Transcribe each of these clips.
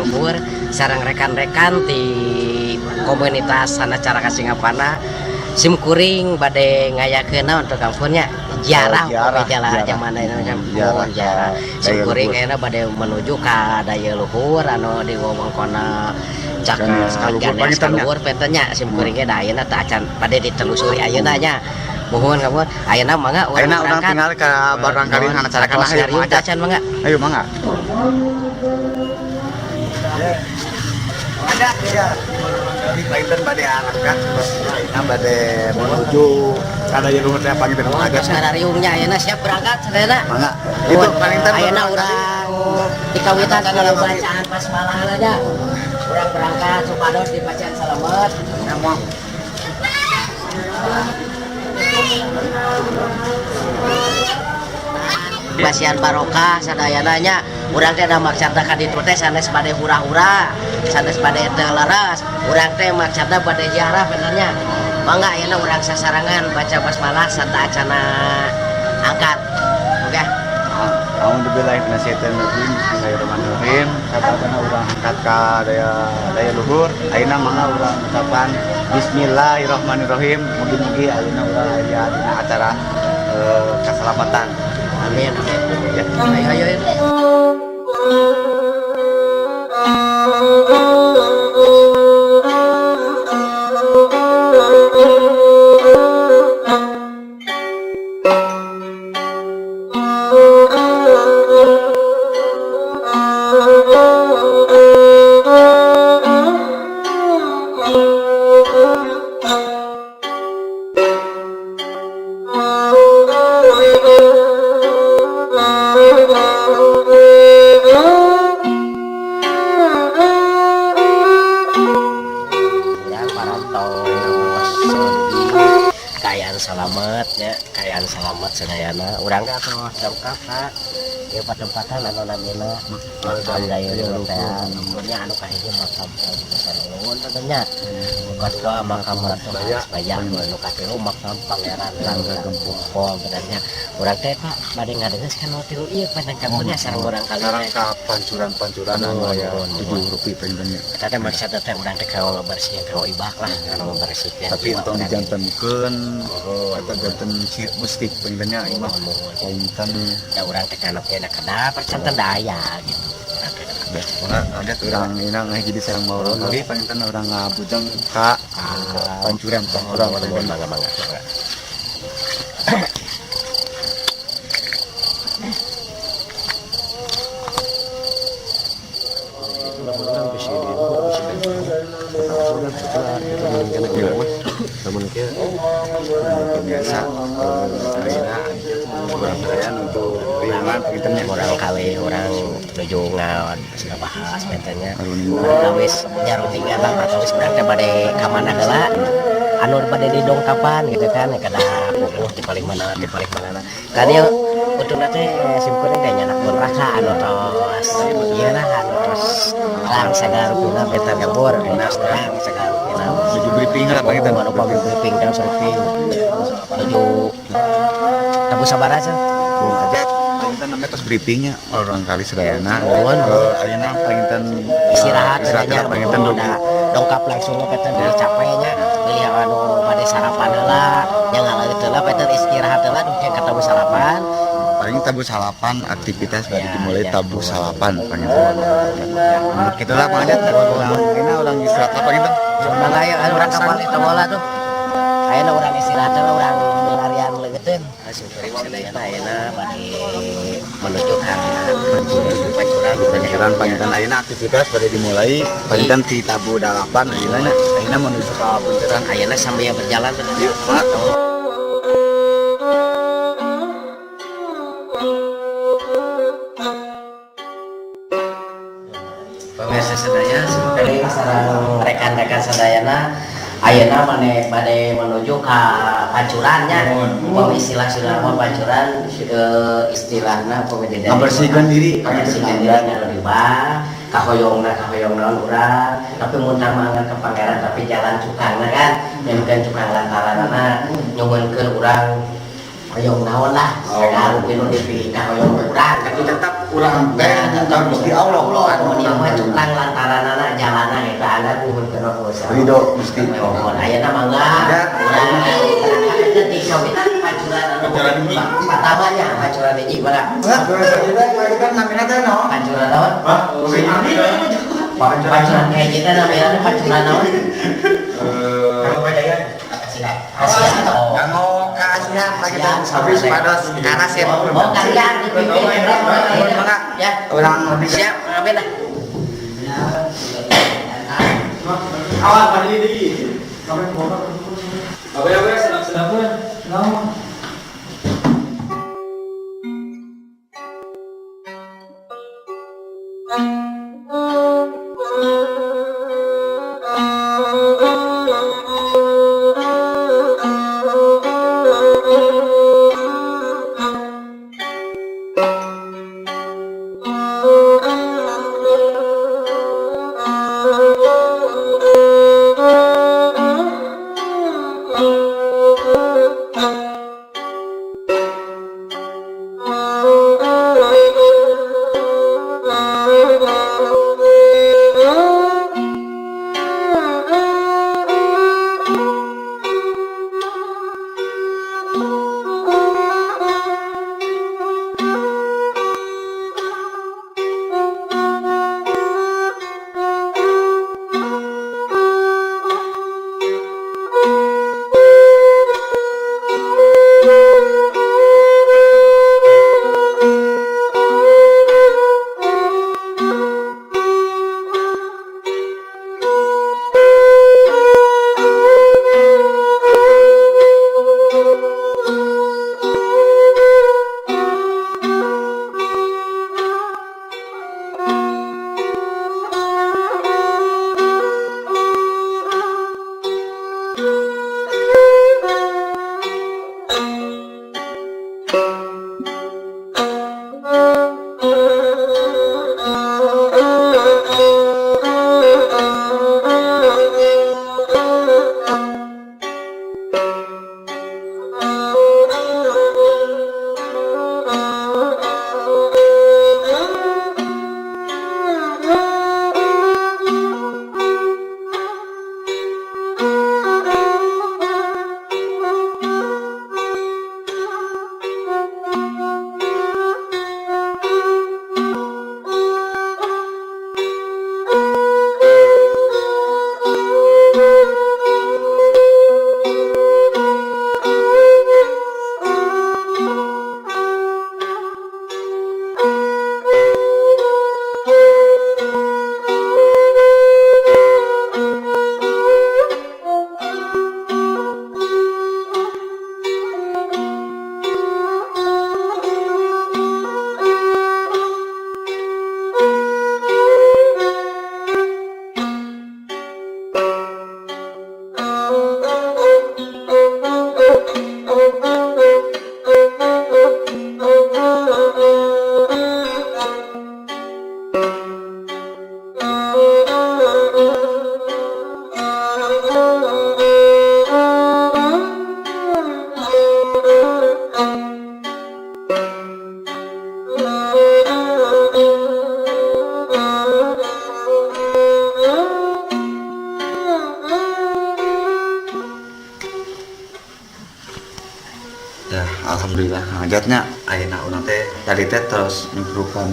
Kapungkur sareng rekan-rekan di komunitas Hanacaraka Singaparna sim kuring bade ngayakeun naon teh kampurnya ziarah. Oh, ziarah, upami jalan ziarah. Zaman ayeuna macam Ziarah oh, ziarah ka sim daya kuring luhur. Ayeuna bade menuju ka daya luhur anu di wewengkonna cakep Ganeas kaluhur Ganeas panginten nya. Kaluhur panginten nya sim kuring ge da ayeuna teh acan bade ditelusuri ayeuna nya. Muhun kamu ayeuna mangga urang Ayeuna urang berangkat. Tinggal ka barangkali Hanacaraka. Atos Ayo ngariung mangga. acan mangga. Ayo mangga. Ada ya. Di panginten bade angkat, ayeuna bade menuju ka daya luhur teh panginten mangga. Terus ngarariungnya ayeuna siap berangkat sadayana. Mangga. Itu panginten ayeuna urang dikawitan ku bacaan basmalah nya. Urang berangkat supados dibacaan salamet. Ngomong. Basian barokah sadayana nya. Urang teh da maksadna ka ditu teh sanes bade hura-hura, sanes bade teu leres. Urang teh maksadna bade ziarah benernya. Mangga ayeuna urang sasarangan baca basmalah serta acana angkat. Oke. A'udzubillahi minasyaitonirrajim. Bismillahirrahmanirrahim. Satabana urang angkat ka daya daya luhur. Ayeuna mangga urang ucapan bismillahirrahmanirrahim. Mugi-mugi ayeuna urang aya dina acara keselamatan. Amin. Amin. Ya. Ayo ayo ayo. Urang parantos kaayaan salamet ya, kaayaan salamet sadayana. Urang teh tos dongkap ka ieu patempatan anu namina makam Daya Luhur teh. Nya anu kahiji makam Nuhun tentunya, nu kadua makam Ratu Arasbaya, nu katilu makam Pangeran Rangga Gempol. Benernya urang teh, Pak, bade ngadeungeus kan nu tilu ieu panjang kampungnya sareng urang kali Sareng teh. Ka pancuran-pancuran anu aya Nuhun, 7 rupi panginten nya. Eta teh maksudna teh urang teh kalau ngabersihkeun kalau ibak lah, kalau membersihkan Tapi jiwa entong urang. Dijantenkeun eta janten mistik panginten nya ieu mah. Muhun, muhun. Panginten. Da urang teh kana kena kedap percanten daya gitu. Mangga ada urang ayeuna ngahiji di sareng mau urang kali panginten urang ngabujeng ka pancuran pancuran. Muhun, muhun, mangga mangga mangga. Urang bisi di bisi di namun kieu. Biasa ayeuna urang sadaya nuju riungan panginten nya. Urang kali urang nuju ngabahas panginten nya perkawis nyaruningan lah, perkawis urang teh bade ka mana heula anu bade didongkapan gitu kan, kada puguh di paling mana, di paling mana kan ieu. Untungna teh simkuring teh nyanak pun raka anu tos ieu lah, anu tos terang sagala rupina beta gabur tos terang segala rupina. Nuju briefing lah panginten. Oh, anu pami briefing terus briefing nuju tabuh sabaraha sih? Aja panginten namanya tos briefingnya urang kali sadayana. Nuhun. Ayeuna panginten Istirahat. Istirahat Katanya panginten dulu. udah dongkap langsung kata dari capeknya beli anu pada sarapan heula nya, ngaleut heula panginten, istirahat heula duh ketemu sarapan. Paling tabuh salapan, aktivitas baru Ya, dimulai ya. Tabuh salapan panginten gitulah. Mang Ajat, urang ini urang istirahat lah panginten. Mangga aya anu urang kapal itu bola tuh. Ayeuna urang istirahat heula, urang milarian leungeuteun. Simkuring sadayana ayeuna bade menuju ka pancuran. Pancuran panginten. Ayeuna aktivitas pada dimulai panginten di tabuh dalapan. Ayeuna nya ayeuna menuju ka pancuran. Ayeuna sambil berjalan tuh. Yuk, Pak. Pemirsa sadaya, simkuring sareng rekan-rekan sadayana ayeuna mane bade menuju ka pancurannya. Upami istilah Sunda mah pancuran, istilahna upami di Membersihkan diri. Membersihkan diri anu riba kahoyongna, kahoyong naon urang tapi muntah mangan ke pangeran tapi jalan cukangna kan nyuhunkeun cukang lantaranana nyuhunkeun urang hoyong naon lah segala rupi nu dipilih kahoyong urang. Tapi tetap Urang teh ka Gusti Allah. Anu ieu mah cukang lantaranana jalanan eta anda puhun kana Gusti. Ridho Gusti. Mohon ayeuna mangga. Ya. Urang ti pancuran anu pertamanya pancuran hiji mana? Kan namina teh naon? Pancuran naon? Pancuran hiji teh namina pancuran naon? Asia. Oh. Kanggo kaasihan lagi teh habis pados karas ya. Oh, kalian dipimpin. Mangga. Ya. Urang Siap, amin lah. Awal pada ini. Apa ya, senang-senang. Ya, alhamdulillah Kang Ajatnya ayeuna urang teh tadi teh terus nyumprukan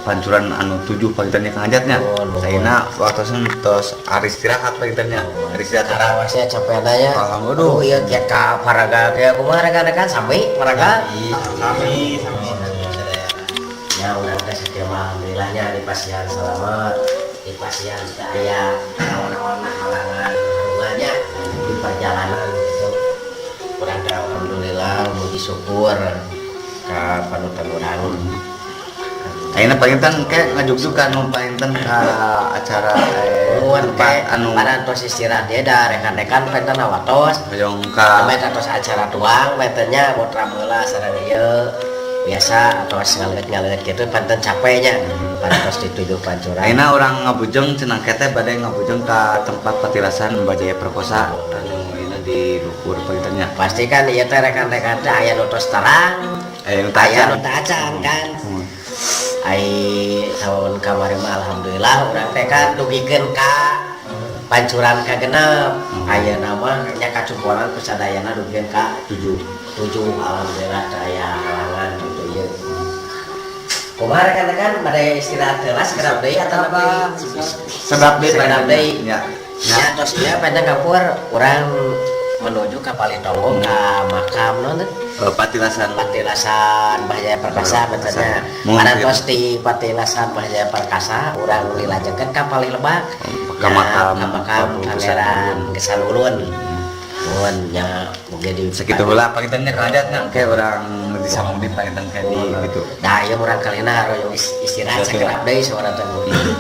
pancuran anu 7 pagitannya Kang Ajatnya. Nuhun, nuhun. Ayeuna waktosna tos ari istirahat pagitannya. Ari istirahat. Karawasnya capek ya. Alhamdulillah. Aduh, iya kiat ka paraga kayak kumaha rekan-rekan sami paraga. Sami sami. Ya urang teh sakieu mah alhamdulillahnya di pasihan selamat, di pasihan teu aya naon-naon halangan hubungannya di perjalanan gitu. Urang teh alhamdulillah muji syukur ka panutan urang. Ayeuna paginten ke ngajugjug ka nu paginten ka acara Nuhun tempat ke anu parantos istirahat dia da rekan-rekan penten watos. hoyong ka Sampai atos acara tuang pentennya botra meula sareng ieu biasa atos ngaleut-ngaleut gitu penten capeknya parantos dituju pancuran. Ayeuna urang ngabujeng cenah teh bade ngabujeng ka tempat patilasan Mbah Jaya Perkosa anu ayeuna di luhur pagintennya. Pasti kan ieu teh rekan-rekan teh aya nu tos terang, Aya nu aya nu tacan. teu acan kan. Ai tahun kamari mah alhamdulillah urang teh kan dugikeun ka pancuran ka 6. Ayeuna mah nya kacumponan ku sadayana dugikeun ka 7. 7, alhamdulillah teu aya halangan gitu ieu. Kumaha rekan-rekan, bade istirahat heula sakedap deui atawa Sedap deui? Sedap deui. Ya. Ya, tos ieu panjang kapur urang menuju ka Palitonggo, ka makam naon teh? Patilasan. Patilasan Mbah Jaya Perkasa betulnya. Mohon. Parantos di Patilasan Mbah Jaya Perkasa urang dilajengkeun ka Palilebak. Ka makam. Ka makam Pangeran Gesan Ulun. Nuhun nya, mugi di Sakitu heula panginten nya, Kang Ajat nya. Oke, urang disambung di panginten ka di gitu. Nah, ieu urang kalina hoyong istirahat sakedap deui suara teh. Nuhun.